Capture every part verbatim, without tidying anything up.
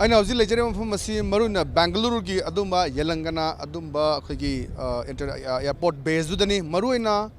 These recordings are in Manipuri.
ꯑꯩꯅ ꯍꯧꯖꯤꯛ ꯂꯩꯖꯔꯤꯕ ꯃꯐꯝ ꯑꯁꯤ ꯃꯔꯨꯑꯣꯏꯅ ꯕꯦꯡꯒꯂꯨꯔꯨꯒꯤ ꯑꯗꯨꯝꯕ ꯌꯦꯂꯪꯒꯅꯥ ꯑꯗꯨꯝꯕ ꯑꯩꯈꯣꯏꯒꯤ, ꯑ, ꯏꯟꯇꯔ-, ꯑ, ꯑꯦꯌꯔꯄꯣꯔꯠ ꯕꯦꯁꯇꯨꯗꯅꯤ꯫ ꯃꯔꯨꯑꯣꯏꯅ,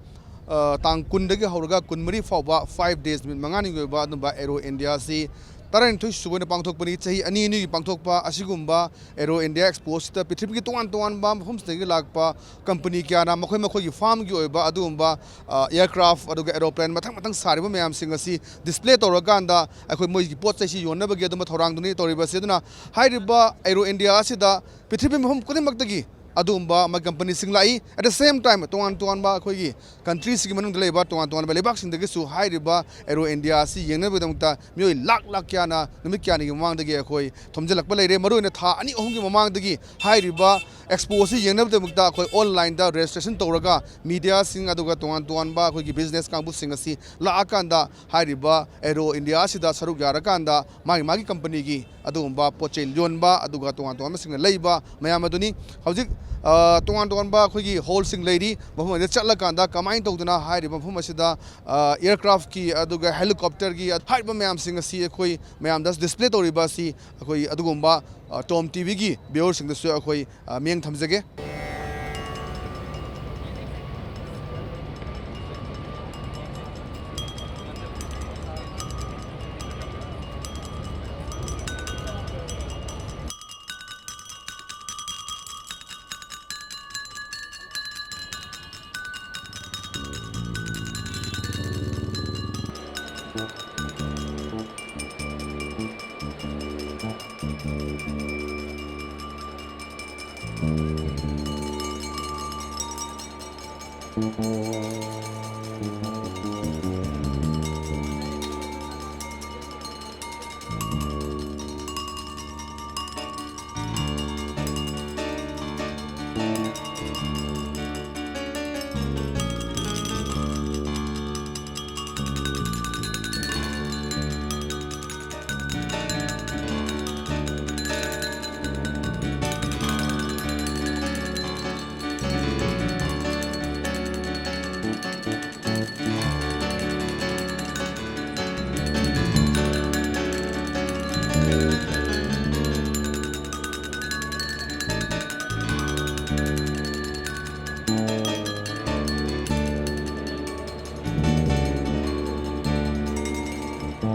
ꯑ, ꯇꯥꯡ ꯀꯨꯟꯗꯒꯤ ꯍꯧꯔꯒ ꯀꯨꯟꯃꯔꯤ ꯐꯥꯎꯕ five days, ꯅꯨꯃꯤꯠ ꯃꯉꯥꯅꯤꯒꯤ ꯑꯣꯏꯕ ꯑꯗꯨꯝꯕ ꯑꯦꯔꯣ ꯏꯟꯗꯤꯌꯥ ꯑꯁꯤ ꯇꯔꯥꯅꯤꯊꯣꯏ ꯁꯨꯕ ꯑꯣꯏꯅ ꯄꯥꯡꯊꯣꯛꯄꯅꯤ꯫ ꯆꯍꯤ ꯑꯅꯤ ꯑꯅꯤꯒꯤ ꯄꯥꯡꯊꯣꯛꯄ ꯑꯁꯤꯒꯨꯝꯕ ꯑꯦꯔꯣ ꯏꯟꯗꯤꯌꯥ ꯑꯦꯛꯁꯄꯣ ꯑꯁꯤꯗ ꯄ꯭ꯔꯤꯊꯤꯕꯤꯒꯤ ꯇꯣꯉꯥꯟ ꯇꯣꯉꯥꯟꯕ ꯃꯐꯝꯁꯤꯡꯗꯒꯤ ꯂꯥꯛꯄ ꯀꯝꯄꯅꯤ ꯀꯌꯥꯅ ꯃꯈꯣꯏ ꯃꯈꯣꯏꯒꯤ ꯐꯥꯔꯝꯒꯤ ꯑꯣꯏꯕ ꯑꯗꯨꯒꯨꯝꯕ, ꯑ, ꯑꯦꯌꯔꯀ꯭ꯔꯥꯐ ꯑꯗꯨꯒ ꯑꯦꯔꯣꯄ꯭ꯂꯦꯟ ꯃꯊꯪ ꯃꯊꯪ ꯁꯥꯔꯤꯕ ꯃꯌꯥꯝꯁꯤꯡ ꯑꯁꯤ ꯗꯤꯁꯄ꯭ꯂꯦ ꯇꯧꯔꯀꯥꯟꯗ ꯑꯩꯈꯣꯏ ꯃꯣꯏꯒꯤ ꯄꯣꯠ ꯆꯩꯁꯤ ꯌꯣꯟꯅꯕꯒꯤ ꯑꯗꯨꯝꯕ ꯊꯧꯔꯥꯡꯗꯨꯅꯤ ꯇꯧꯔꯤꯕꯁꯤ꯫ ꯑꯗꯨꯅ ꯍꯥꯏꯔꯤꯕ ꯑꯦꯔꯣ ꯏꯟꯗꯤꯌꯥ ꯑꯁꯤꯗ ꯄ꯭ꯔꯤꯊꯤꯕꯤ ꯃꯐꯝ ꯈꯨꯗꯤꯡꯃꯛꯇꯒꯤ ꯑꯗꯨꯒꯨꯝꯕ ꯃ-, ꯀꯝꯄꯅꯤꯁꯤꯡ ꯂꯥꯛꯏ꯫ At the same time, ꯇꯣꯉꯥꯟ ꯇꯣꯉꯥꯟꯕ ꯑꯩꯈꯣꯏꯒꯤ ꯀꯟꯇ꯭ꯔꯤꯁꯤꯒꯤ ꯃꯅꯨꯡꯗ ꯂꯩꯕ ꯇꯣꯉꯥꯟ ꯇꯣꯉꯥꯟꯕ ꯂꯩꯕꯥꯛꯁꯤꯡꯗꯒꯤꯁꯨ ꯍꯥꯏꯔꯤꯕ ꯑꯦꯔꯣ ꯏꯟꯗꯤꯌꯥ ꯑꯁꯤ ꯌꯦꯡꯅꯕꯒꯤꯗꯃꯛꯇ ꯃꯤꯑꯣꯏ ꯂꯥꯛ ꯂꯥꯛ ꯀꯌꯥꯅ ꯅꯨꯃꯤꯠ ꯀꯌꯥꯅꯤꯒꯤ ꯃꯃꯥꯡꯗꯒꯤ ꯑꯩꯈꯣꯏ ꯊꯣꯝꯖꯤꯜꯂꯛꯄ ꯂꯩꯔꯦ꯫ ꯃꯔꯨꯑꯣꯏꯅ ꯊꯥ ꯑꯅꯤ ꯑꯍꯨꯝꯒꯤ ꯃꯃꯥꯡꯗꯒꯤ ꯍꯥꯏꯔꯤꯕ ꯑꯦꯛꯁꯄꯣ ꯑꯁꯤ ꯌꯦꯡꯅꯕꯒꯤꯗꯃꯛꯇ ꯑꯩꯈꯣꯏ ꯑꯣꯟꯂꯥꯏꯟꯗ ꯔꯦꯖꯤꯁꯇ꯭ꯔꯦꯁꯟ ꯇꯧꯔꯒ ꯃꯤꯗꯤꯌꯥꯁꯤꯡ ꯑꯗꯨꯒ ꯇꯣꯉꯥꯟ ꯇꯣꯉꯥꯟꯕ ꯑꯩꯈꯣꯏꯒꯤ ꯕꯤꯖꯤꯅꯦꯁ ꯀꯥꯡꯕꯨꯁꯤꯡ ꯑꯁꯤ ꯂꯥꯛꯑꯀꯥꯟꯗ ꯍꯥꯏꯔꯤꯕ ꯑꯦꯔꯣ ꯏꯟꯗꯤꯌꯥ ꯑꯁꯤꯗ ꯁꯔꯨꯛ ꯌꯥꯔꯀꯥꯟꯗ ꯃꯥꯒꯤ ꯃꯥꯒꯤ ꯀꯝꯄꯅꯤꯒꯤ ꯑꯗꯨꯒꯨꯝꯕ ꯄꯣꯠ ꯆꯩ ꯌꯣꯟꯕ, ꯑꯗꯨꯒ ꯇꯣꯉꯥꯟ ꯇꯣꯉꯥꯟꯕꯁꯤꯡꯅ ꯂꯩꯕ ꯃꯌꯥꯝ ꯑꯗꯨꯅꯤ꯫ ꯍꯧꯖꯤꯛ, ꯑ, ꯇꯣꯉꯥꯟ ꯇꯣꯉꯥꯟꯕ ꯑꯩꯈꯣꯏꯒꯤ ꯍꯣꯜꯁꯤꯡ ꯂꯩꯔꯤ꯫ ꯃꯐꯝ ꯑꯁꯤꯗ ꯆꯠꯂꯀꯥꯟꯗ ꯀꯃꯥꯏꯅ ꯇꯧꯗꯅ ꯍꯥꯏꯔꯤꯕ ꯃꯐꯝ ꯑꯁꯤꯗ, ꯑ, ꯑꯦꯌꯔꯀ꯭ꯔꯥꯐꯀꯤ ꯑꯗꯨꯒ ꯍꯦꯂꯤꯀꯣꯞꯇꯔꯒꯤ ꯍꯥꯏꯔꯤꯕ ꯃꯌꯥꯝꯁꯤꯡ ꯑꯁꯤ ꯑꯩꯈꯣꯏ ꯃꯌꯥꯝꯗ ꯗꯤꯁꯄ꯭ꯂꯦ ꯇꯧꯔꯤꯕ ꯑꯁꯤ ꯑꯩꯈꯣꯏ ꯑꯗꯨꯒꯨꯝꯕ, ꯑ, ꯇꯣꯝ ꯇꯤꯚꯤꯒꯤ ꯚ꯭ꯌꯨꯋꯔꯁꯤꯡꯗꯁꯨ ꯑꯩꯈꯣꯏ, ꯑ, ꯃꯤꯠꯌꯦꯡ ꯊꯝꯖꯒꯦ꯫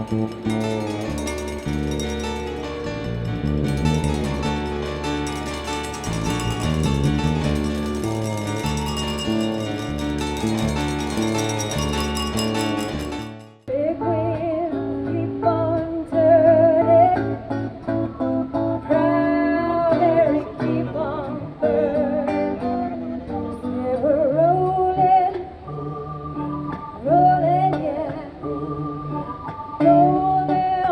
Big wheel, keep on turning. Proud Mary, keep on burning. Never rolling, rolling, yeah. Rolling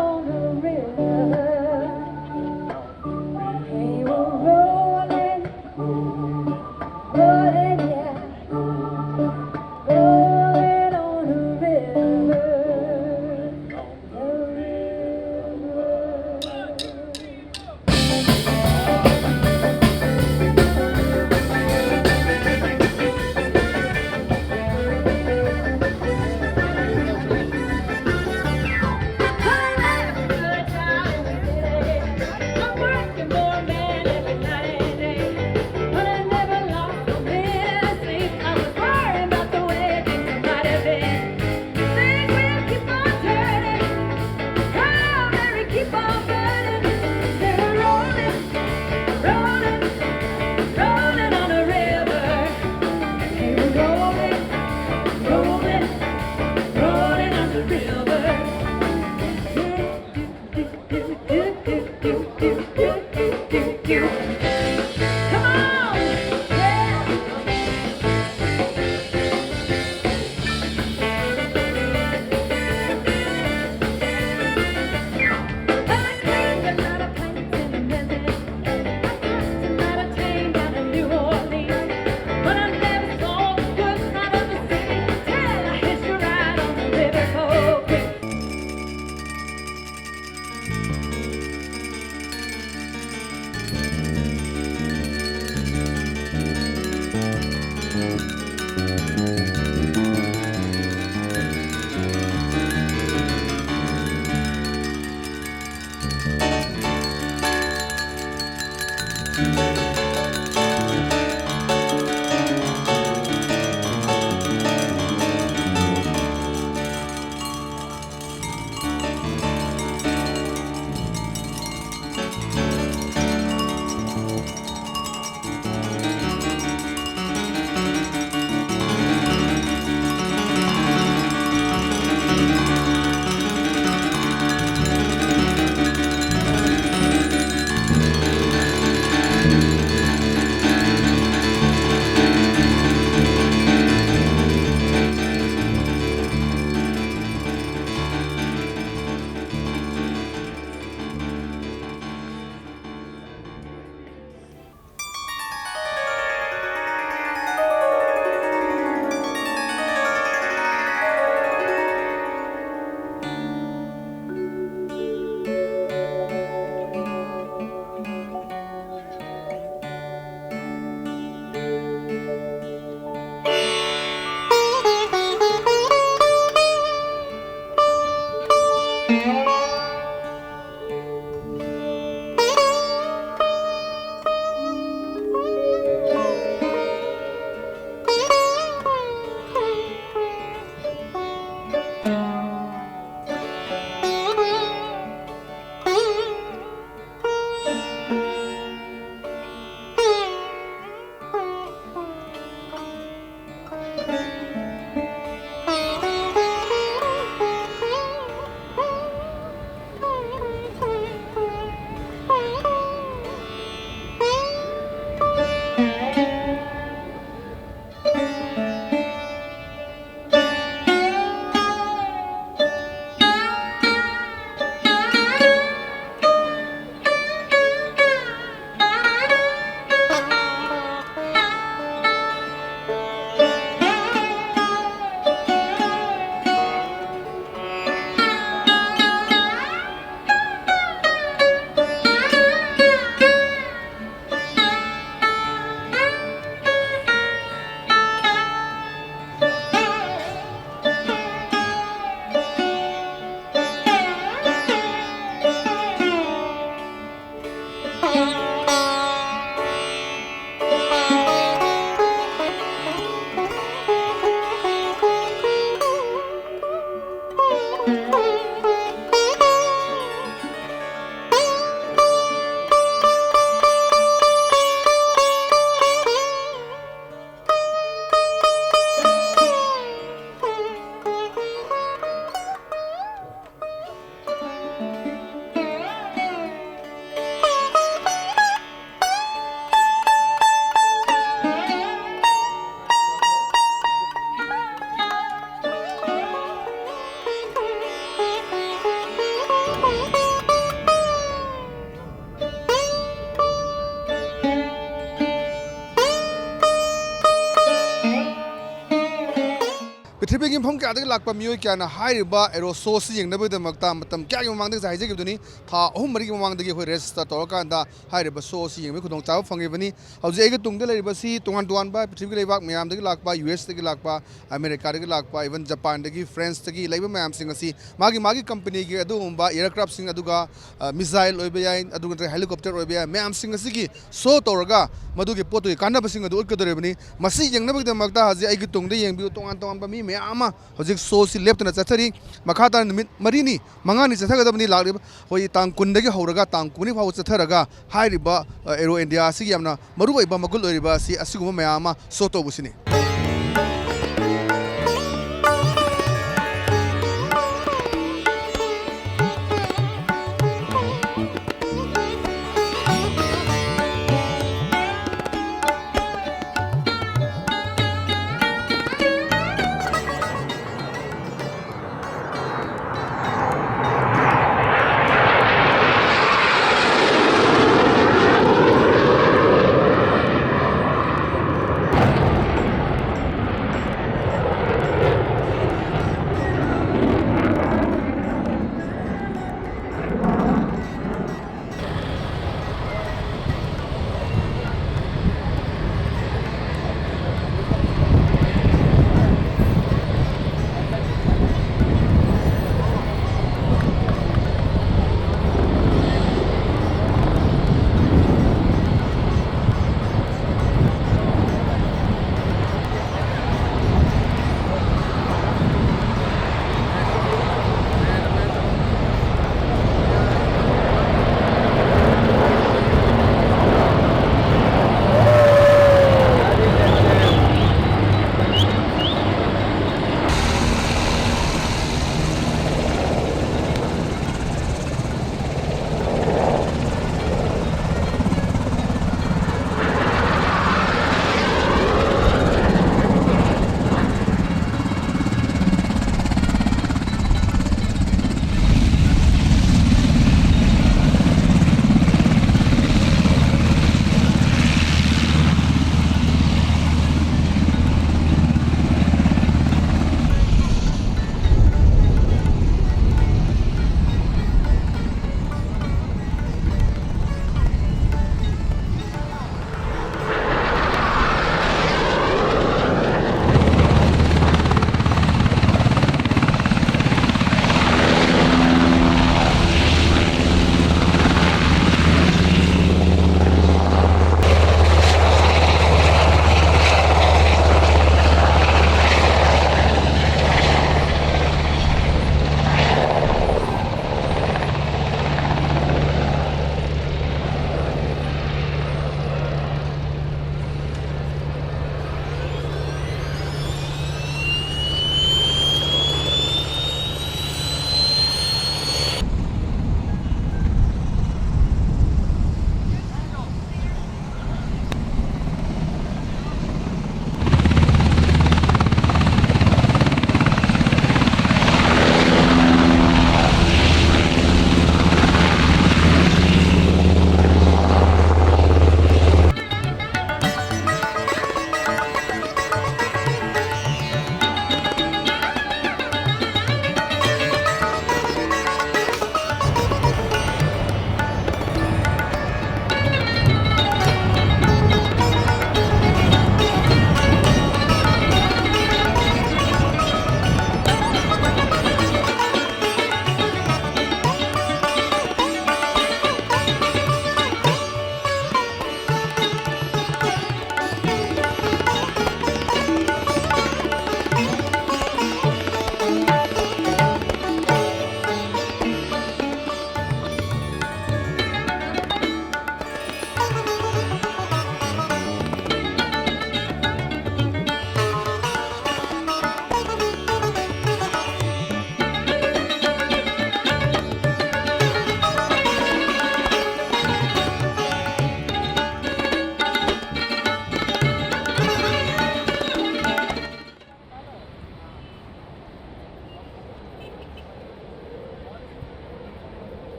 ꯄ꯭ꯔꯤꯊꯤꯕꯤꯒꯤ ꯃꯐꯝ ꯀꯌꯥꯗꯒꯤ ꯂꯥꯛꯄ ꯃꯤꯑꯣꯏ ꯀꯌꯥꯅ ꯍꯥꯏꯔꯤꯕ ꯑꯦꯔꯣ ꯁꯣ ꯑꯁꯤ ꯌꯦꯡꯅꯕꯒꯤꯗꯃꯛꯇ ꯃꯇꯝ ꯀꯌꯥꯒꯤ ꯃꯃꯥꯡꯗꯒꯤ ꯍꯥꯏꯖꯈꯤꯕꯗꯨꯅꯤ, ꯊꯥ ꯑꯍꯨꯝ ꯃꯔꯤꯒꯤ ꯃꯃꯥꯡꯗꯒꯤ ꯑꯩꯈꯣꯏ ꯔꯦꯖꯤꯁꯇꯔ ꯇꯧꯔꯀꯥꯟꯗ ꯍꯥꯏꯔꯤꯕ ꯁꯣ ꯑꯁꯤ ꯌꯦꯡꯕꯒꯤ ꯈꯨꯗꯣꯡꯆꯥꯕ ꯐꯪꯉꯤꯕꯅꯤ꯫ ꯍꯧꯖꯤꯛ ꯑꯩꯒꯤ ꯇꯨꯡꯗ ꯂꯩꯔꯤꯕꯁꯤ ꯇꯣꯉꯥꯟ ꯇꯣꯉꯥꯟꯕ ꯄ꯭ꯔꯤꯊꯤꯕꯤꯒꯤ ꯂꯩꯕꯥꯛ ꯃꯌꯥꯝꯗꯒꯤ ꯂꯥꯛꯄ, ꯌꯨ ꯑꯦꯁꯇꯒꯤ ꯂꯥꯛꯄ, ꯑꯃꯦꯔꯤꯀꯥꯗꯒꯤ ꯂꯥꯛꯄ, even ꯖꯄꯥꯟꯗꯒꯤ, ꯐ꯭ꯔꯦꯟꯁꯇꯒꯤ ꯂꯩꯕ ꯃꯌꯥꯝꯁꯤꯡ ꯑꯁꯤ ꯃꯥꯒꯤ ꯃꯥꯒꯤ ꯀꯝꯄꯅꯤꯒꯤ ꯑꯗꯨꯒꯨꯝꯕ ꯑꯦꯌꯥꯔꯀ꯭ꯔꯥꯐꯁꯤꯡ, ꯑꯗꯨꯒ ꯃꯤꯖꯥꯏꯜ ꯑꯣꯏꯕ ꯌꯥꯏ, ꯑꯗꯨ ꯅꯠꯇ꯭ꯔꯒ ꯍꯦꯂꯤꯀꯣꯞꯇꯔ ꯑꯣꯏꯕ ꯌꯥꯏ, ꯃꯌꯥꯝꯁꯤꯡ ꯑꯁꯤꯒꯤ ꯁꯣ ꯇꯧꯔꯒ ꯃꯗꯨꯒꯤ ꯄꯣꯠꯇꯨꯒꯤ ꯀꯥꯟꯅꯕꯁꯤꯡ ꯑꯗꯨ ꯎꯠꯀꯗꯧꯔꯤꯕꯅꯤ꯫ ꯃꯁꯤ ꯌꯦꯡꯅꯕꯒꯤꯗꯃꯛꯇ ꯍꯧꯖꯤꯛ ꯑꯩꯒꯤ ꯇꯨꯡꯗ ꯌꯦꯡꯕꯤꯌꯨ, ꯇꯣꯉꯥꯟ ꯇꯣꯉꯥꯟꯕ ꯃꯤ ꯃꯌꯥꯝ ꯑꯃ ꯍꯧꯖꯤꯛ ꯁꯣꯁꯤ ꯂꯦꯞꯇꯅ ꯆꯠꯊꯔꯤ꯫ ꯃꯈꯥ ꯇꯥꯅ ꯅꯨꯃꯤꯠ ꯃꯔꯤꯅꯤ, ꯃꯉꯥꯅꯤ ꯆꯠꯊꯒꯗꯕꯅꯤ꯫ ꯂꯥꯛꯂꯤꯕ ꯑꯩꯈꯣꯏ ꯇꯥꯡ ꯀꯨꯟꯗꯒꯤ ꯍꯧꯔꯒ ꯇꯥꯡ ꯀꯨꯟꯃꯔꯤ ꯐꯥꯎꯕ ꯆꯠꯊꯔꯒ ꯍꯥꯏꯔꯤꯕ, ꯑ, ꯑꯦꯔꯣ ꯏꯟꯗꯤꯌꯥ ꯑꯁꯤꯒꯤ ꯌꯥꯝꯅ ꯃꯔꯨꯑꯣꯏꯕ ꯃꯒꯨꯟ ꯑꯣꯏꯔꯤꯕ ꯑꯁꯤ ꯑꯁꯤꯒꯨꯝꯕ ꯃꯌꯥꯝ ꯑꯃ ꯁꯣ ꯇꯧꯕꯁꯤꯅꯤ꯫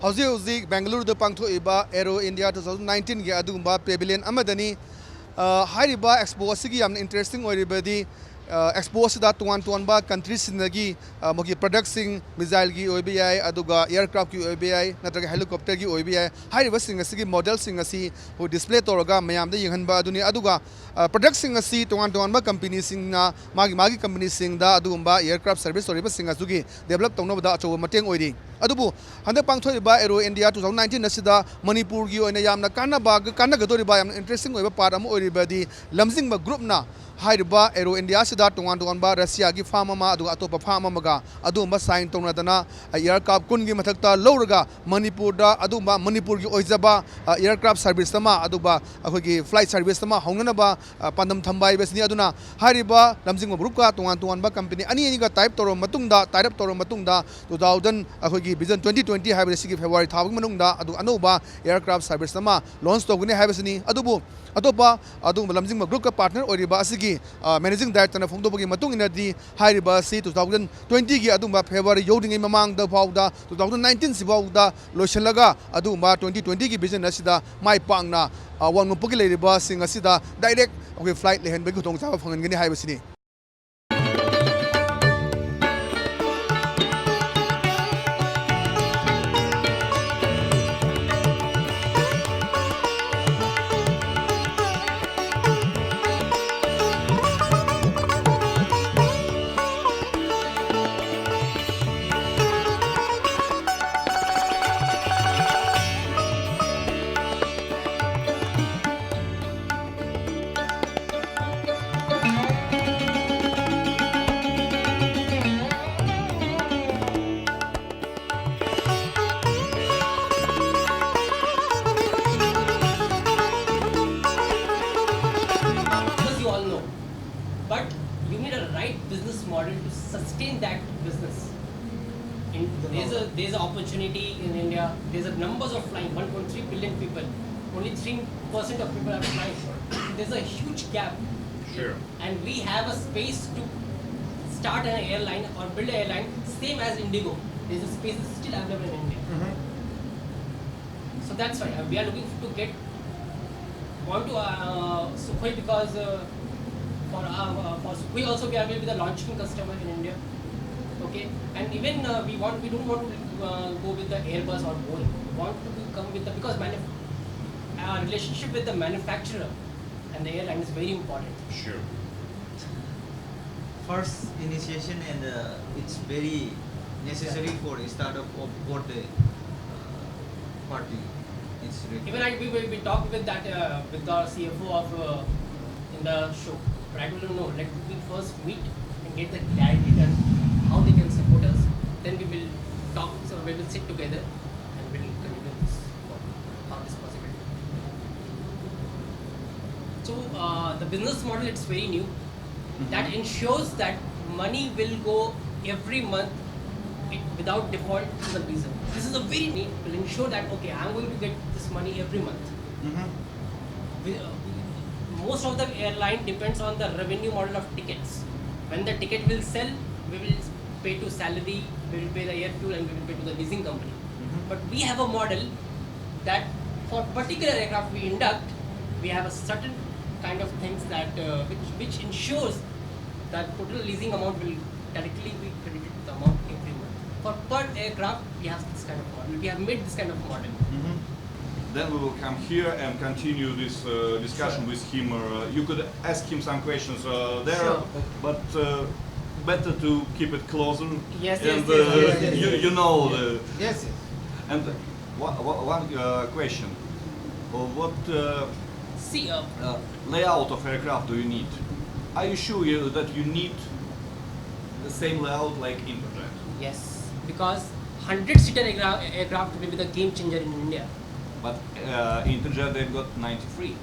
ꯍꯧꯖꯤꯛ ꯍꯧꯖꯤꯛ ꯕꯦꯡꯒꯂꯨꯔꯨꯗ ꯄꯥꯡꯊꯣꯛꯏꯕ Aero India two thousand nineteenꯒꯤ ꯑꯗꯨꯒꯨꯝꯕ pavilion ꯑꯃꯗꯅꯤ꯫ ꯑ, ꯍꯥꯏꯔꯤꯕ expo ꯑꯁꯤꯒꯤ ꯌꯥꯝꯅ interesting ꯑꯣꯏꯔꯤꯕꯗꯤ, ꯑ, expo ꯑꯁꯤꯗ ꯇꯣꯉꯥꯟ ꯇꯣꯉꯥꯟꯕ countryꯁꯤꯡꯗꯒꯤ, ꯑ, ꯃꯈꯣꯏꯒꯤ productꯁꯤꯡ, missileꯒꯤ ꯑꯣꯏꯕ ꯌꯥꯏ, ꯑꯗꯨꯒ aircraftꯀꯤ ꯑꯣꯏꯕ ꯌꯥꯏ, ꯅꯠꯇ꯭ꯔꯒ helicopterꯒꯤ ꯑꯣꯏꯕ ꯌꯥꯏ, ꯍꯥꯏꯔꯤꯕꯁꯤꯡ ꯑꯁꯤꯒꯤ modelꯁꯤꯡ ꯑꯁꯤ ꯑꯩꯈꯣꯏ display ꯇꯧꯔꯒ ꯃꯌꯥꯝꯗ ꯌꯦꯡꯍꯟꯕ ꯑꯗꯨꯅꯤ꯫ ꯑꯗꯨꯒ, ꯑ, productꯁꯤꯡ ꯑꯁꯤ ꯇꯣꯉꯥꯟ ꯇꯣꯉꯥꯟꯕ companyꯁꯤꯡꯅ ꯃꯥꯒꯤ ꯃꯥꯒꯤ companyꯁꯤꯡꯗ ꯑꯗꯨꯒꯨꯝꯕ aircraft service ꯇꯧꯔꯤꯕꯁꯤꯡ ꯑꯗꯨꯒꯤ develop ꯇꯧꯅꯕꯗ ꯑꯆꯧꯕ ꯃꯇꯦꯡ ꯑꯣꯏꯔꯤ꯫ ꯑꯗꯨꯕꯨ ꯍꯟꯗꯛ ꯄꯥꯡꯊꯣꯛꯂꯤꯕ Aero India two thousand nineteen ꯑꯁꯤꯗ ꯃꯅꯤꯄꯨꯔꯒꯤ ꯑꯣꯏꯅ ꯌꯥꯝꯅ ꯀꯥꯟꯅꯕ, ꯀꯥꯟꯅꯒꯗꯧꯔꯤꯕ, ꯌꯥꯝꯅ interesting ꯑꯣꯏꯕ part ꯑꯃ ꯑꯣꯏꯔꯤꯕꯗꯤ ꯂꯝꯖꯤꯡꯕ groupꯅ ꯍꯥꯏꯔꯤꯕ Aero India ꯑꯁꯤꯗ ꯇꯣꯉꯥꯟ ꯇꯣꯉꯥꯟꯕ Russiaꯒꯤ firm ꯑꯃ, ꯑꯗꯨꯒ ꯑꯇꯣꯞꯄ firm ꯑꯃꯒ ꯑꯗꯨꯒꯨꯝꯕ sign ꯇꯧꯅꯗꯅ, ꯑ, aircraft ꯀꯨꯟꯒꯤ ꯃꯊꯛꯇ ꯂꯧꯔꯒ ꯃꯅꯤꯄꯨꯔꯗ ꯑꯗꯨꯒꯨꯝꯕ ꯃꯅꯤꯄꯨꯔꯒꯤ ꯑꯣꯏꯖꯕ, ꯑ, aircraft service ꯑꯃ, ꯑꯗꯨꯒ ꯑꯩꯈꯣꯏꯒꯤ flight service ꯑꯃ ꯍꯧꯅꯅꯕ, ꯑ, ꯄꯥꯟꯗꯝ ꯊꯝꯕ ꯍꯥꯏꯕꯁꯤꯅꯤ꯫ ꯑꯗꯨꯅ ꯍꯥꯏꯔꯤꯕ ꯂꯝꯖꯤꯡꯕ groupꯀ ꯇꯣꯉꯥꯟ ꯇꯣꯉꯥꯟꯕ company ꯑꯅꯤ ꯑꯅꯤꯒ tie up ꯇꯧꯔꯕ ꯃꯇꯨꯡꯗ, tie up ꯇꯧꯔꯕ ꯃꯇꯨꯡꯗ, two thousand, ꯑꯩꯈꯣꯏꯒꯤ Vision twenty twenty ꯍꯥꯏꯕꯁꯤꯒꯤ February ꯊꯥ ꯐꯥꯎꯒꯤ ꯃꯅꯨꯡꯗ ꯑꯗꯨ ꯑꯅꯧꯕ aircraft service ꯑꯃ launch ꯇꯧꯒꯅꯤ ꯍꯥꯏꯕꯁꯤꯅꯤ꯫ ꯑꯗꯨꯕꯨ ꯑꯇꯣꯞꯄ ꯑꯗꯨꯒꯨꯝꯕ ꯂꯝꯖꯤꯡꯕ groupꯀ partner ꯑꯣꯏꯔꯤꯕ ꯑꯁꯤꯒꯤ, ꯑ, managing directorꯅ ꯐꯣꯡꯗꯣꯛꯄꯒꯤ ꯃꯇꯨꯡ ꯏꯟꯅꯗꯤ, ꯍꯥꯏꯔꯤꯕ ꯑꯁꯤ two thousand twentyꯒꯤ ꯑꯗꯨꯒꯨꯝꯕ February ꯌꯧꯗ꯭ꯔꯤꯉꯩ ꯃꯃꯥꯡꯗ ꯐꯥꯎꯗ, two thousand nineteen ꯁꯤ ꯐꯥꯎꯗ ꯂꯣꯏꯁꯤꯜꯂꯒ ꯑꯗꯨꯒꯨꯝꯕ twenty twentyꯒꯤ vision ꯑꯁꯤꯗ ꯃꯥꯏ ꯄꯥꯛꯅ, ꯑ, ꯑꯋꯥꯡ ꯅꯣꯡꯄꯣꯛꯀꯤ ꯂꯩꯔꯤꯕꯁꯤꯡ ꯑꯁꯤꯗ direct ꯑꯩꯈꯣꯏ flight ꯂꯩꯍꯟꯕꯒꯤ ꯈꯨꯗꯣꯡꯆꯥꯕ ꯐꯪꯍꯟꯒꯅꯤ ꯍꯥꯏꯕꯁꯤꯅꯤ꯫ As you all know, but you need a right business model to sustain that business. In, there's a, there's an opportunity in India. There's a numbers of flying, one point three billion people. Only three percent of people are flying. There's a huge gap. Sure. And we have a space to start an airline or build an airline same as Indigo. There's a space that's still available in India. So that's why uh, we are looking to get onto uh, Sukhoi because uh, for uh, uh, for Sukhoi also we are will be the launching customer in India. Okay, and even uh, we want we don't want to uh, go with the Airbus or Boeing. We want to come with the because manuf- our relationship with the manufacturer and the airline is very important. Sure. First initiation, and uh, it's very necessary for a startup of both the uh, party. It's required. Even I, we, we, we talked with that uh, with the C F O of uh, in the show, but I told him no. Let we first meet and get the clarity that how they can support us. Then we will talk. So we will sit together and we will continue this work. How this possible? So uh, the business model, it's very new. That ensures that money will go every month without default to the user. This is a very neat will ensure that okay, I'm going to get this money every month. Mhm. We, uh, most of the airline depends on the revenue model of tickets. When the ticket will sell, we will pay to salary, we will pay the air fuel, and we will pay to the leasing company. Mhm. But we have a model that for particular aircraft we induct, we have a certain kind of things that uh, which which ensures that total leasing amount will directly be credited to the amount every month. For per aircraft, we have this kind of model. We have made this kind of model. Mhm. Then we will come here and continue this uh, discussion Sure. with him. Uh, you could ask him some questions uh, there, Sure. But uh, better to keep it closer. Yes, and yes, yes, uh, yes, yes. You, you know the Yes, yes. and wha- wha- one uh, question: Uh, What uh, See, uh, uh, layout of aircraft do you need? Are you sure you, that you need the same layout like Interjet? Yes, because hundred seater aircraft, aircraft will be the game changer in India. But uh, Interjet, they've got ninety-three.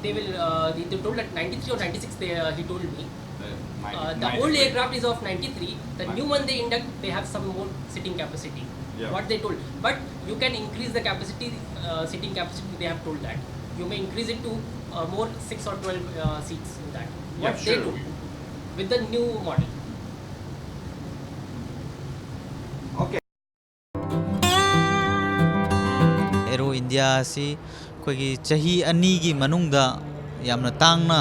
They will. Uh, they, they told that ninety-three or ninety-six. They, uh, he told me. Uh, Uh, ninety- the old ninety-three. Aircraft is of ninety-three. The Right. New one they induct, they have some more seating capacity. Yeah. What they told, but you can increase the capacity, uh, seating capacity. They have told that you may increase it to uh, more six or twelve uh, seats in that. Yeah, What they sure. do with the new model. Okay. Aero India ꯑꯁꯤ ꯑꯩꯈꯣꯏꯒꯤ ꯆꯍꯤ ꯑꯅꯤꯒꯤ ꯃꯅꯨꯡꯗ ꯌꯥꯝꯅ ꯇꯥꯡꯅ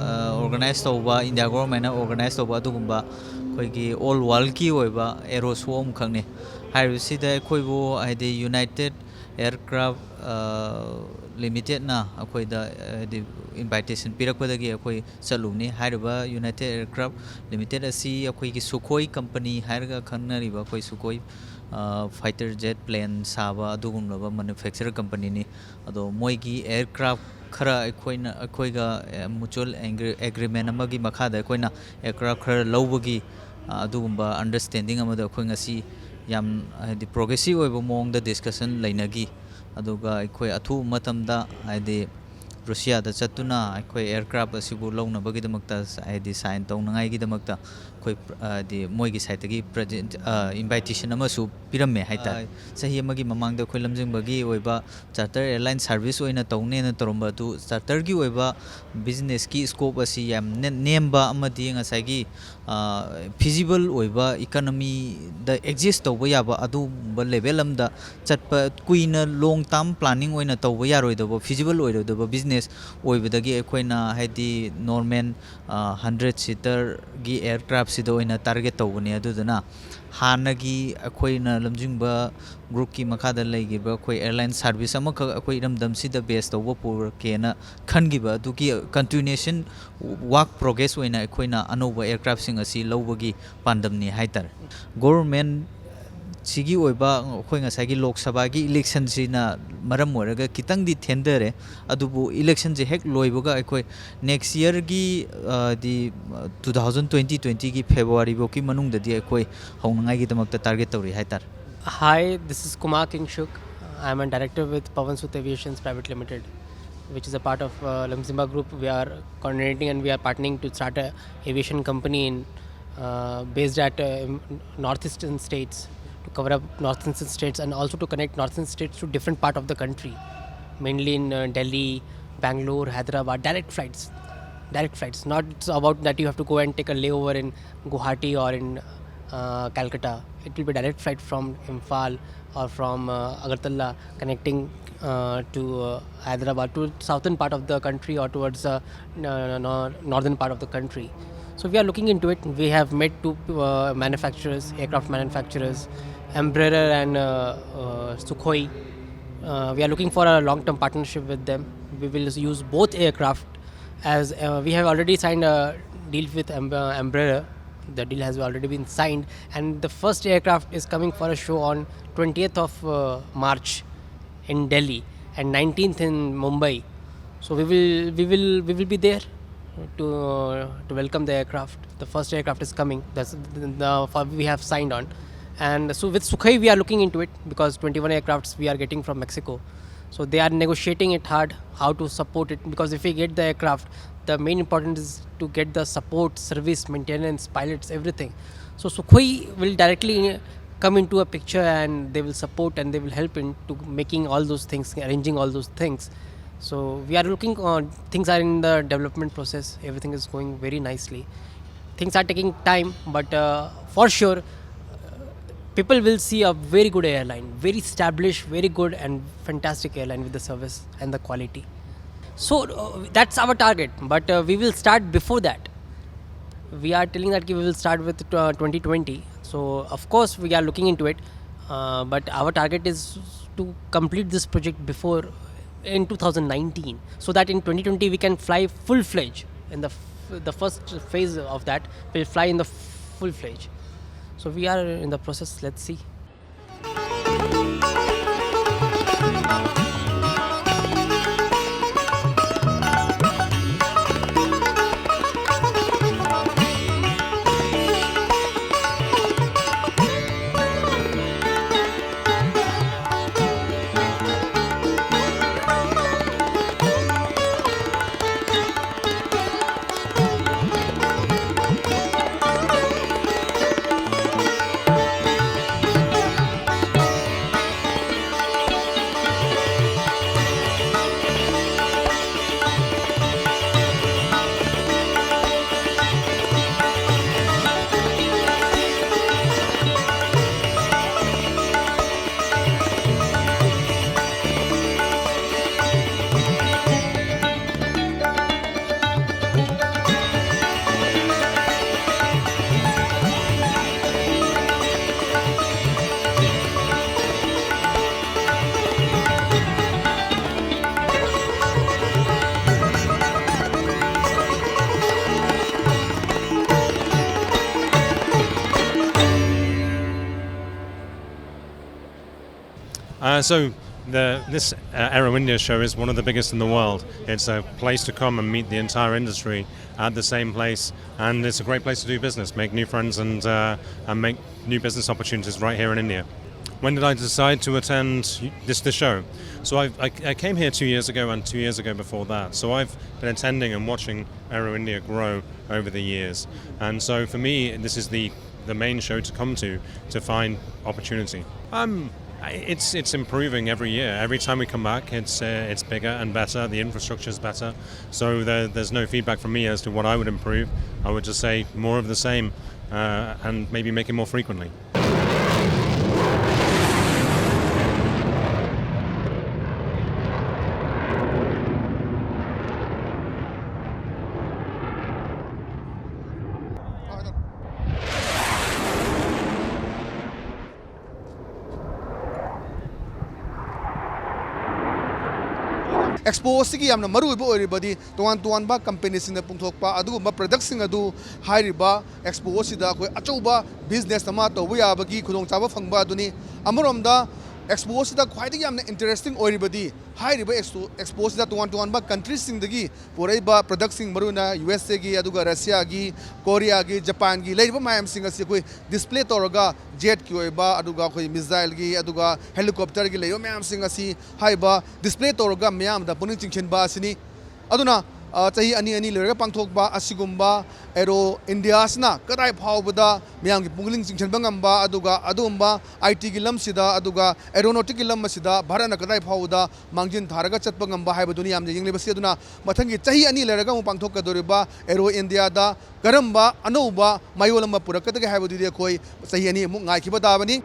ꯑꯣꯔꯒꯅꯥꯏꯁ ꯇꯧꯕ, ꯏꯟꯗꯤꯌꯥ ꯒꯣꯔꯃꯦꯟꯅ ꯑꯣꯔꯒꯅꯥꯏꯁ ꯇꯧꯕ ꯑꯗꯨꯒꯨꯝꯕ ꯑꯩꯈꯣꯏꯒꯤ ꯑꯣꯜ ꯋꯥꯔꯜꯒꯤ ꯑꯣꯏꯕ ꯑꯦꯔꯣ ꯁꯣ ꯑꯃꯈꯛꯅꯤ꯫ ꯍꯥꯏꯔꯤꯕꯁꯤꯗ ꯑꯩꯈꯣꯏꯕꯨ ꯍꯥꯏꯗꯤ ꯌꯨꯅꯥꯏꯇꯦꯠ ꯑꯦꯌꯔꯀ꯭ꯔꯥꯐ ꯂꯤꯃꯤꯇꯦꯠꯅ ꯑꯩꯈꯣꯏꯗ ꯍꯥꯏꯗꯤ ꯏꯟꯚꯥꯏꯇꯦꯁꯟ ꯄꯤꯔꯛꯄꯗꯒꯤ ꯑꯩꯈꯣꯏ ꯆꯠꯂꯨꯕꯅꯤ꯫ ꯍꯥꯏꯔꯤꯕ ꯌꯨꯅꯥꯏꯇꯦꯠ ꯑꯦꯌꯔꯀ꯭ꯔꯥꯐ ꯂꯤꯃꯤꯇꯦꯠ ꯑꯁꯤ ꯑꯩꯈꯣꯏꯒꯤ ꯁꯨꯈꯣꯏ ꯀꯝꯄꯅꯤ ꯍꯥꯏꯔꯒ ꯈꯪꯅꯔꯤꯕ ꯑꯩꯈꯣꯏ ꯁꯨꯈꯣꯏ ꯐꯥꯏꯇꯔ ꯖꯦꯠ ꯄ꯭ꯂꯦꯟ ꯁꯥꯕ ꯑꯗꯨꯒꯨꯝꯂꯕ ꯃꯦꯅꯨꯐꯦꯛꯆꯔ ꯀꯝꯄꯅꯤꯅꯤ꯫ ꯑꯗꯣ ꯃꯣꯏꯒꯤ ꯑꯦꯌꯔꯀ꯭ꯔꯥꯐ ꯈꯔ ꯑꯩꯈꯣꯏꯅ, ꯑꯩꯈꯣꯏꯒ ꯃ꯭ꯌꯨꯆꯨꯋꯦꯜ ꯑꯦꯒ꯭ꯔꯤꯃꯦꯟ ꯑꯃꯒꯤ ꯃꯈꯥꯗ ꯑꯩꯈꯣꯏꯅ ꯑꯦꯌꯔꯀ꯭ꯔꯥꯐ ꯈꯔ ꯂꯧꯕꯒꯤ ꯑ, ꯑꯗꯨꯒꯨꯝꯕ ꯑꯟꯗꯔꯁ꯭ꯇꯦꯟꯗꯤꯡ ꯑꯃꯗ ꯑꯩꯈꯣꯏ ꯉꯁꯤ ꯌꯥꯝ ꯍꯥꯏꯗꯤ ꯄ꯭ꯔꯣꯒ꯭ꯔꯦꯁꯤꯞ ꯑꯣꯏꯕ ꯃꯑꯣꯡꯗ ꯗꯤꯁꯀꯁꯟ ꯂꯩꯅꯈꯤ꯫ ꯑꯗꯨꯒ ꯑꯩꯈꯣꯏ ꯑꯊꯨꯕ ꯃꯇꯝꯗ ꯍꯥꯏꯗꯤ ꯔꯨꯁꯤꯌꯥꯗ ꯆꯠꯇꯨꯅ ꯑꯩꯈꯣꯏ ꯑꯦꯌꯔꯀ꯭ꯔꯥꯐ ꯑꯁꯤꯕꯨ ꯂꯧꯅꯕꯒꯤꯗꯃꯛꯇ ꯍꯥꯏꯗꯤ ꯁꯥꯏꯟ ꯇꯧꯅꯉꯥꯏꯒꯤꯗꯃꯛꯇ ꯑꯩꯈꯣꯏ ꯍꯥꯏꯗꯤ ꯃꯣꯏꯒꯤ ꯁꯥꯏꯠꯇꯒꯤ ꯄ꯭ꯔꯖꯦꯟ ꯏꯟꯚꯥꯏꯇꯦꯁꯟ ꯑꯃꯁꯨ ꯄꯤꯔꯝꯃꯦ ꯍꯥꯏꯇꯥꯔꯦ꯫ ꯆꯍꯤ ꯑꯃꯒꯤ ꯃꯃꯥꯡꯗ ꯑꯩꯈꯣꯏ ꯂꯝꯖꯤꯡꯕꯒꯤ ꯑꯣꯏꯕ ꯆꯥꯔꯇꯔ ꯑꯦꯌꯔꯂꯥꯏꯟ ꯁꯥꯔꯚꯤꯁ ꯑꯣꯏꯅ ꯇꯧꯅꯦꯅ ꯇꯧꯔꯝꯕ ꯑꯗꯨ ꯆꯥꯔꯇꯔꯒꯤ ꯑꯣꯏꯕ ꯕꯤꯖꯤꯅꯦꯁꯀꯤ ꯁ꯭ꯀꯣꯞ ꯑꯁꯤ ꯌꯥꯝ ꯅꯦ-, ꯅꯦꯝꯕ ꯑꯃꯗꯤ ꯉꯁꯥꯏꯒꯤ ꯐꯤꯖꯤꯕꯜ ꯑꯣꯏꯕ ꯏꯀꯅꯃꯤꯗ ꯑꯦꯛꯖꯤꯁ ꯇꯧꯕ ꯌꯥꯕ ꯑꯗꯨꯒꯨꯝꯕ ꯂꯦꯚꯦꯜ ꯑꯃꯗ ꯆꯠꯄ, ꯀꯨꯏꯅ ꯂꯣꯡ ꯇꯥꯔꯝ ꯄ꯭ꯂꯥꯅꯤꯡ ꯑꯣꯏꯅ ꯇꯧꯕ ꯌꯥꯔꯣꯏꯗꯕ, ꯐꯤꯖꯤꯕꯜ ꯑꯣꯏꯔꯣꯏꯗꯕ ꯕꯤꯖꯤꯅꯦꯁ ꯑꯣꯏꯕꯗꯒꯤ ꯑꯩꯈꯣꯏꯅ ꯍꯥꯏꯗꯤ ꯅꯣꯔꯃꯦꯜ ꯍꯟꯗ꯭ꯔꯦꯠ ꯁꯤꯇꯔꯒꯤ ꯑꯦꯌꯔꯀ꯭ꯔꯥꯐꯁꯤꯗ ꯑꯣꯏꯅ ꯇꯥꯔꯒꯦꯠ ꯇꯧꯕꯅꯤ꯫ ꯑꯗꯨꯗꯨꯅ ꯍꯥꯟꯅꯒꯤ ꯑꯩꯈꯣꯏꯅ ꯂꯝꯖꯤꯡꯕ ꯒ꯭ꯔꯨꯞꯀꯤ ꯃꯈꯥꯗ ꯂꯩꯈꯤꯕ ꯑꯩꯈꯣꯏ ꯑꯦꯌꯔꯂꯥꯏꯟ ꯁꯥꯔꯚꯤꯁ ꯑꯃꯈꯛ ꯑꯩꯈꯣꯏ ꯏꯔꯝꯗꯝꯁꯤꯗ ꯕꯦꯁ ꯇꯧꯕ ꯄꯨꯔꯛꯀꯦꯅ ꯈꯟꯈꯤꯕ ꯑꯗꯨꯒꯤ ꯀꯟꯇꯤꯅ꯭ꯌꯨꯁꯟ ꯋꯥꯔꯛ ꯄ꯭ꯔꯣꯒ꯭ꯔꯦꯁ ꯑꯣꯏꯅ ꯑꯩꯈꯣꯏꯅ ꯑꯅꯧꯕ ꯑꯦꯌꯔꯀ꯭ꯔꯥꯐꯁꯤꯡ ꯑꯁꯤ ꯂꯧꯕꯒꯤ ꯄꯥꯟꯗꯝꯅꯤ ꯍꯥꯏꯇꯥꯔꯦ꯫ ꯒꯣꯚꯔꯟꯃꯦꯟ ꯁꯤꯒꯤ ꯑꯣꯏꯕ ꯑꯩꯈꯣꯏ ꯉꯁꯥꯏꯒꯤ ꯂꯣꯛ ꯁꯚꯥꯒꯤ ꯏꯂꯦꯛꯁꯟꯁꯤꯅ ꯃꯔꯝ ꯑꯣꯏꯔꯒ ꯈꯤꯇꯪꯗꯤ ꯊꯦꯡꯊꯔꯦ, ꯑꯗꯨꯕꯨ ꯏꯂꯦꯛꯁꯟꯁꯦ ꯍꯦꯛ ꯂꯣꯏꯕꯒ ꯑꯩꯈꯣꯏ next ꯏꯌꯔꯒꯤ D two thousand twenty ꯇ꯭ꯋꯦꯟꯇꯤꯒꯤ ꯐꯦꯕ꯭ꯔꯨꯋꯥꯔꯤꯐꯧꯒꯤ ꯃꯅꯨꯡꯗꯗꯤ ꯑꯩꯈꯣꯏ ꯍꯧꯅꯉꯥꯏꯒꯤꯗꯃꯛꯇ ꯇꯥꯔꯒꯦꯠ ꯇꯧꯔꯤ ꯍꯥꯏꯇꯥꯔꯦ꯫ Hi, this is Kumar Kingshuk. I'm a director with Pavan Soot Aviations Private Limited, which is a part of uh, Lamzimba Group. We are coordinating and we are partnering to start a aviation company in uh, based at uh, northeastern states, to cover up northeastern states and also to connect northeastern states to different part of the country, mainly in uh, Delhi, Bangalore, Hyderabad, direct flights. Direct flights. Not about that you have to go and take a layover in Guwahati or in uh, Calcutta. It will be direct flight from Imphal or from uh, Agartala, connecting uh, to uh, Hyderabad, to southern part of the country or towards uh, n- n- northern part of the country. So we are looking into it. We have met two uh, manufacturers, aircraft manufacturers, Embraer and uh, uh, Sukhoi. Uh, we are looking for a long-term partnership with them. We will use both aircraft, as uh, we have already signed a deal with Em- uh, Embraer. The deal has already been signed, and the first aircraft is coming for a show on twentieth of uh, March in Delhi and nineteenth in Mumbai. So we will we will we will be there to uh, to welcome the aircraft. The first aircraft is coming. That's the, the for we have signed on, and so with Sukhoi we are looking into it because twenty-one aircrafts we are getting from Mexico. So they are negotiating it hard how to support it, because if we get the aircraft, the main important is to get the support, service, maintenance, pilots, everything. So Sukhoi will directly come into a picture, and they will support and they will help into making all those things, arranging all those things. So we are looking on, things are in the development process. Everything is going very nicely. Things are taking time, but uh, for sure, uh, people will see a very good airline, very established, very good and fantastic airline with the service and the quality. So uh, that's our target, but uh, we will start before that. We are telling that we will start with uh, twenty twenty. So of course we are looking into it, uh, but our target is to complete this project before, in two thousand nineteen, so that in twenty twenty we can fly full fledged. In the f- the first phase of that, we'll fly in the full fledged. So we are in the process. Let's see. Uh, so the this uh, Aero India show is one of the biggest in the world. It's a place to come and meet the entire industry at the same place, and it's a great place to do business, make new friends, and uh, and make new business opportunities right here in India. When did I decide to attend this the show? So I, I, I came here two years ago and two years ago before that. So I've been attending and watching Aero India grow over the years, and so for me, this is the the main show to come to to find opportunity. Um, it's it's improving every year. Every time we come back, it's uh, it's bigger and better. The infrastructure is better. So there, there's no feedback from me as to what I would improve. I would just say more of the same, uh, and maybe make it more frequently. Expo ꯑꯁꯤꯒꯤ ꯌꯥꯝꯅ ꯃꯔꯨꯑꯣꯏꯕ ꯑꯣꯏꯔꯤꯕꯗꯤ ꯇꯣꯉꯥꯟ ꯇꯣꯉꯥꯟꯕ ꯀꯝꯄꯦꯅꯤꯁꯤꯡꯅ ꯄꯨꯊꯣꯛꯄ ꯑꯗꯨꯒꯨꯝꯕ ꯄ꯭ꯔꯗꯛꯁꯤꯡ ꯑꯗꯨ ꯍꯥꯏꯔꯤꯕ ꯑꯦꯛꯁꯄꯣ ꯑꯁꯤꯗ ꯑꯩꯈꯣꯏ ꯑꯆꯧꯕ ꯕꯤꯖꯤꯅꯦꯁ ꯑꯃ ꯇꯧꯕ ꯌꯥꯕꯒꯤ ꯈꯨꯗꯣꯡꯆꯥꯕ ꯐꯪꯕ ꯑꯗꯨꯅꯤ꯫ ꯑꯃꯔꯣꯝꯗ ꯑꯦꯛꯁꯄꯣ ꯑꯁꯤꯗ ꯈ꯭ꯋꯥꯏꯗꯒꯤ ꯌꯥꯝꯅ ꯏꯟꯇꯔꯦꯁꯇꯤꯡ ꯑꯣꯏꯔꯤꯕꯗꯤ ꯍꯥꯏꯔꯤꯕ ꯑꯦꯛꯁꯄꯣ ꯑꯦꯛꯁꯄꯣ ꯑꯁꯤꯗ ꯇꯣꯉꯥꯟ ꯇꯣꯉꯥꯟꯕ ꯀꯟꯇ꯭ꯔꯤꯁꯤꯡꯗꯒꯤ ꯄꯨꯔꯛꯏꯕ ꯄ꯭ꯔꯗꯛꯁꯤꯡ, ꯃꯔꯨꯑꯣꯏꯅ ꯌꯨ ꯑꯦꯁ ꯑꯦꯒꯤ, ꯑꯗꯨꯒ ꯔꯁꯤꯌꯥꯒꯤ, ꯀꯣꯔꯤꯌꯥꯒꯤ, ꯖꯄꯥꯟꯒꯤ ꯂꯩꯔꯤꯕ ꯃꯌꯥꯝꯁꯤꯡ ꯑꯁꯤ ꯑꯩꯈꯣꯏ ꯗꯤꯁꯄ꯭ꯂꯦ ꯇꯧꯔꯒ, ꯖꯦꯠꯀꯤ ꯑꯣꯏꯕ, ꯑꯗꯨꯒ ꯑꯩꯈꯣꯏ ꯃꯤꯁꯥꯏꯜꯒꯤ, ꯑꯗꯨꯒ ꯍꯦꯂꯤꯀꯣꯞꯇꯔꯒꯤ ꯂꯩꯔꯤꯕ ꯃꯌꯥꯝꯁꯤꯡ ꯑꯁꯤ ꯍꯥꯏꯔꯤꯕ ꯗꯤꯁꯄ꯭ꯂꯦ ꯇꯧꯔꯒ ꯃꯤꯌꯥꯝꯗ ꯄꯨꯛꯅꯤꯡ ꯆꯤꯡꯁꯤꯟꯕ ꯑꯁꯤꯅꯤ꯫ ꯑꯗꯨꯅ, ꯑ, ꯆꯍꯤ ꯑꯅꯤ ꯑꯅꯤ ꯂꯩꯔꯒ ꯄꯥꯡꯊꯣꯛꯄ ꯑꯁꯤꯒꯨꯝꯕ ꯑꯦꯔꯣ ꯏꯟꯗꯤꯌꯥꯁꯤꯅ ꯀꯗꯥꯏ ꯐꯥꯎꯕꯗ ꯃꯤꯌꯥꯝꯒꯤ ꯄꯨꯛꯅꯤꯡ ꯆꯤꯡꯁꯤꯟꯕ ꯉꯝꯕ, ꯑꯗꯨꯒ ꯑꯗꯨꯒꯨꯝꯕ ꯑꯥꯏ ꯇꯤꯒꯤ ꯂꯝꯁꯤꯗ, ꯑꯗꯨꯒ ꯑꯦꯔꯣꯅꯣꯇꯤꯛꯀꯤ ꯂꯝ ꯑꯁꯤꯗ ꯚꯥꯔꯠꯅ ꯀꯗꯥꯏ ꯐꯥꯎꯕꯗ ꯃꯥꯡꯖꯤꯟ ꯊꯥꯔꯒ ꯆꯠꯄ ꯉꯝꯕ ꯍꯥꯏꯕꯗꯨꯅꯤ ꯌꯥꯝꯅ ꯌꯦꯡꯂꯤꯕꯁꯤ꯫ ꯑꯗꯨꯅ ꯃꯊꯪꯒꯤ ꯆꯍꯤ ꯑꯅꯤ ꯂꯩꯔꯒ ꯑꯃꯨꯛ ꯄꯥꯡꯊꯣꯛꯀꯗꯧꯔꯤꯕ ꯑꯦꯔꯣ ꯏꯟꯗꯤꯌꯥꯗ ꯀꯔꯝꯕ ꯑꯅꯧꯕ ꯃꯌꯣꯜ ꯑꯃ ꯄꯨꯔꯛꯀꯗꯒꯦ ꯍꯥꯏꯕꯗꯨꯗꯤ ꯑꯩꯈꯣꯏ ꯆꯍꯤ ꯑꯅꯤ ꯑꯃꯨꯛ ꯉꯥꯏꯈꯤꯕ ꯇꯥꯕꯅꯤ꯫